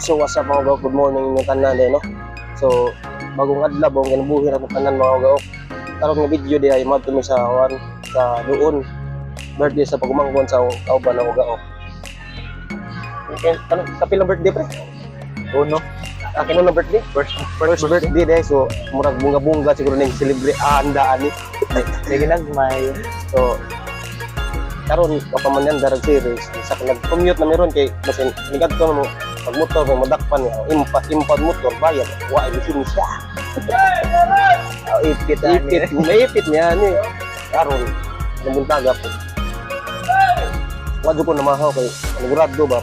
So what's up, mga gaok, good morning inyong tanan eh, no? So bagong adlaw, bagong kinabuhi na tanan, mga gaok. Karon nga video di ay madto mi sa wan sa Duon. Birthday sa pagumangkon sa kauban ng gaok. Okay, ano kapila birthday, pre? Uno. Akin na birthday? First, First birthday dai, so murag bunga-bunga siguro ning celebrate ah, ani. Sige nagmay. So karon kapaman yan darag series sa nag-commute na meron kay basin nigadto mo pag motor mo madakpan niya impa impa motor bayad wa ay lisensya. Oh, ipit ani. Ipit, maipit niya ni karon namuntaga po. Wa jud ko namahaw kay panigurado ba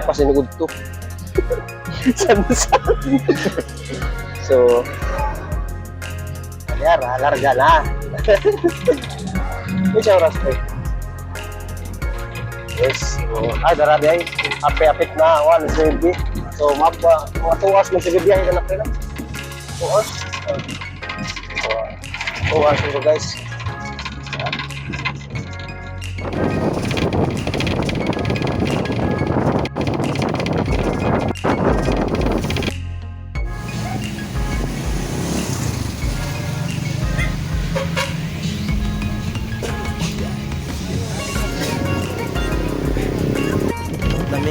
impa sa nigudto san san. So alyara larga na. Ikaw oras pre? Yes. So, ay, darabi ay. Ape-apit na, 1:70. So, mapa, mga 2 hours man sige biyahe ka na pre na. 2 hours? So, 2 hours siguro, guys. Dami.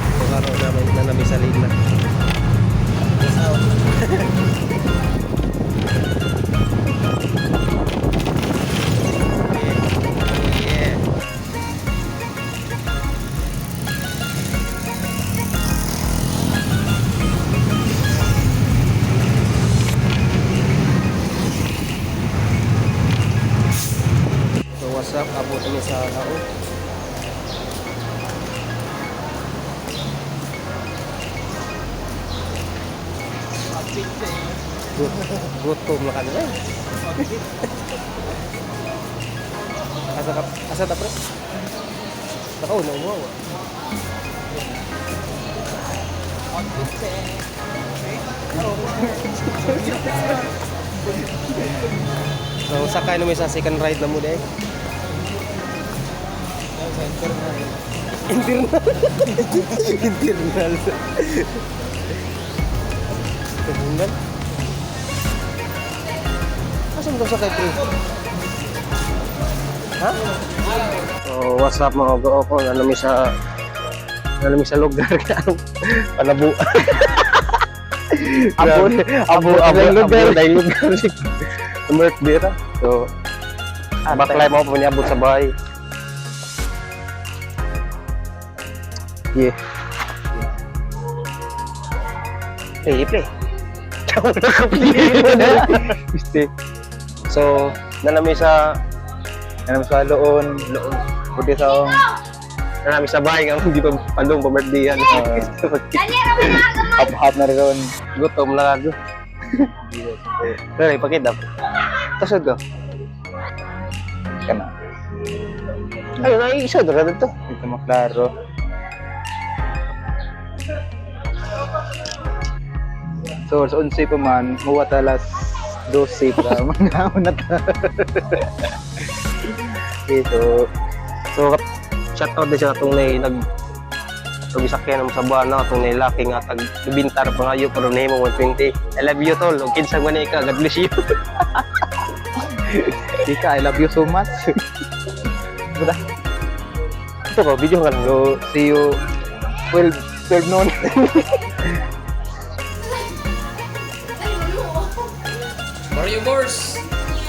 So, karon namin na nami sa Lina. Peace out. Yeah. So what's up, abot kami sa lao. Gutom na kami eh. Asa ka, asa ta, pre? Nakaw na mo. So sakay na may sa second ride na mo day. Internal. Internal. Internal. Asa mo sakay, pre? Ha? So, what's up, mga go ko? Nalami sa lugar ka. Panabu. Abo, abo, abo abo, lugar. Abo dahil lugar. Birthday ra. So, baklay mo pa niabot sa bahay. Yeah. Play, play. Biste. So, nanami sa Ano sa loon, loon. Pwede sa ong nanami sa bahay nga hindi pa pandong pa birthday yan. Hap-hap na rin. Gutom na ako. Pero ipakita. Tasod ko. Kana. Ay, ay, isa dra dito. Dito maklaro. So, sa 11 pa man, muwa ta alas 12 pa. Mga na ta. Okay, so, So, shout out din siya atong nay nag tugisakyan mo sa buwan na atong nay laki nga tag bibintar pa ngayo pero nahimo 120. I love you, tol. Ug kinsa man ka, God bless you. Ika, I love you so much. Basta. Ito ko, video ka lang. So, see you 12, 12 noon. Mario Bros.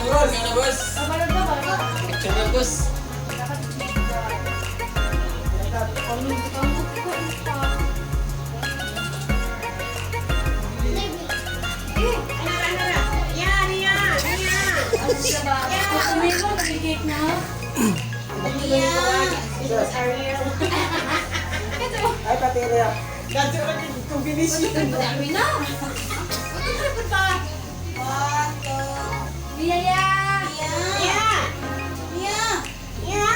Bros. Ano, boss? Picture na, boss. Mia! Mia! Mia!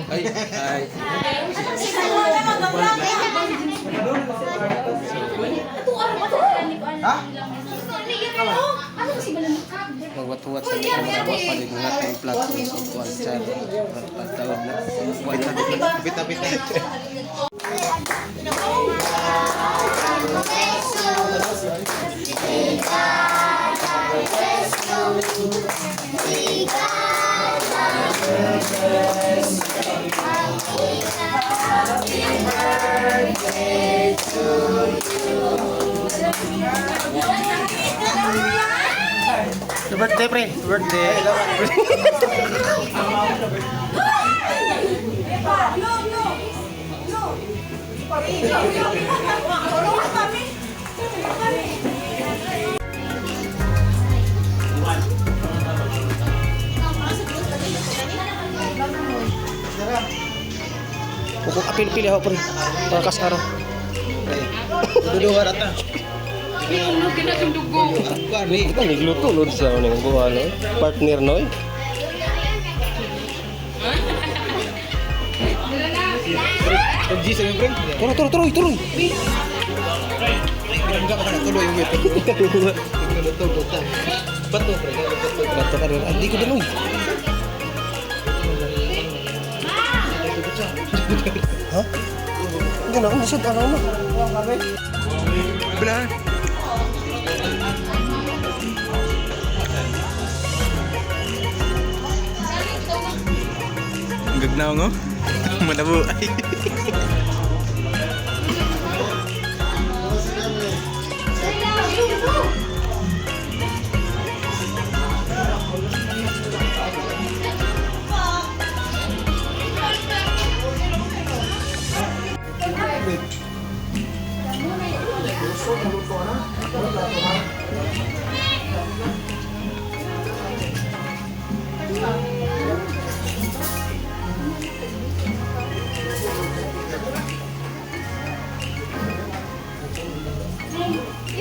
Ay, ay. Magwatuwat sa mga mga palig nga kay plato sa kuan char. Pagtawag na. Bita bita. Birthday, pre. Birthday. Upo apil-pili ako, pre. Para kasaro. Duduha rata. Ito nigluto lod sa uning buwan, no? Partner, no? Pag-G sa pre. Turo, turo, turoy, turoy. Hindi ka na tuloy yung ito. Tulo ta. Bato pre, bato. Bato ka rin. Ah, Hindi ko daloy. Ha? Hindi na, hindi siya. Ano na? Bla. Ang gagnaw ngo. Malabo ay.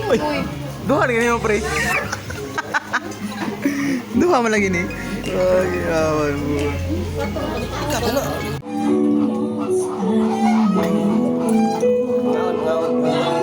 Uy. Duha lagi mo pre. Duha man lagi ni. Ay, awan mo. Ikaw na. Ngaon, ngaon.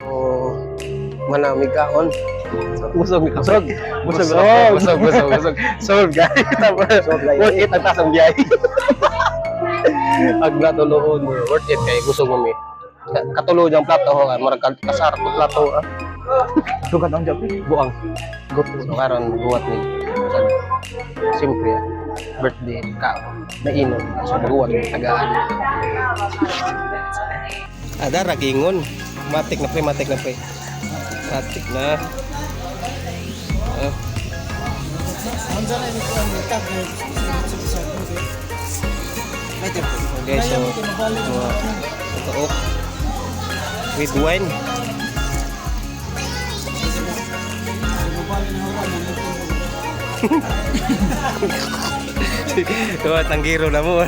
So, manamig kaon. Busog ni Busog. Busog. Busog, busog, busog. Solve, guys. Busog, guys. Worth it ang taas ang biyahe. Ag natuloon, worth it kay busog mo mi. Katulo ang plato ho, murag kasar ko plato ah. Dugan ang job. Eh. Buang. So karon buhat ni. Sa siyempre, birthday ka nainom so buhat ni tagaan. Ada ragingon. Matik na pre, matik na pre. Matik na. Ah. Okay, so mga kaok with wine. Tuwa, tanggiro na mo.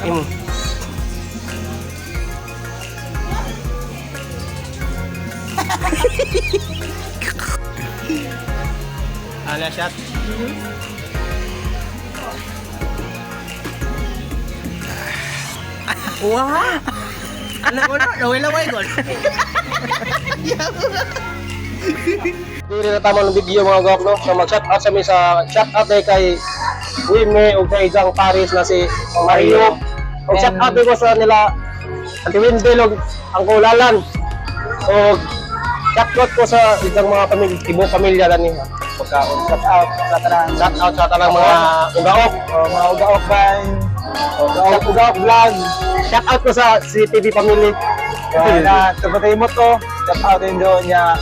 Imo. Ana shot. Wah! Anak ko na, laway-laway ko. Dili na tama ng video, mga gok, no. So mag-shout out sa mi sa shout out kay Wime ug kay Jang Paris na si Mario. Ug shout out ko sa nila Ate Wendel ug ang Kulalan. Og shout out ko sa isang mga pamilya, ibong pamilya lani. Pagkaon. Shout out sa tanan. Shout out sa tanang mga ugaok. Oh, mga ugaok ban. Ugaok, Ugaok Vlog. Shout out ko sa CCTV family. Kaya na, tapatay mo to. Shout out din doon niya.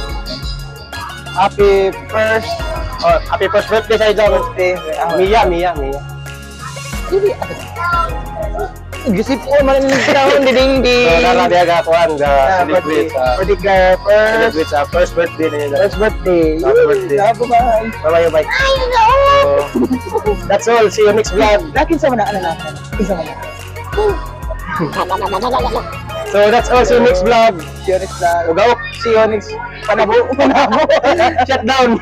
Happy first Oh, happy first birthday sa Jang. birthday. Mia, Mia, Mia. Gisip ko, maraming taon, ding ding. So, nara diya ga kuan ga celebrate sa Birthday ka first. Celebrate sa first birthday niya. First birthday. First birthday. Bye-bye. Bye bye. So, that's all. See you next vlog. Lakin sa mana, ano na? Kinsa man na. So that's all. See you next vlog. See you next vlog. Ugaok. See you next. Panabo. Panabo. Shut down.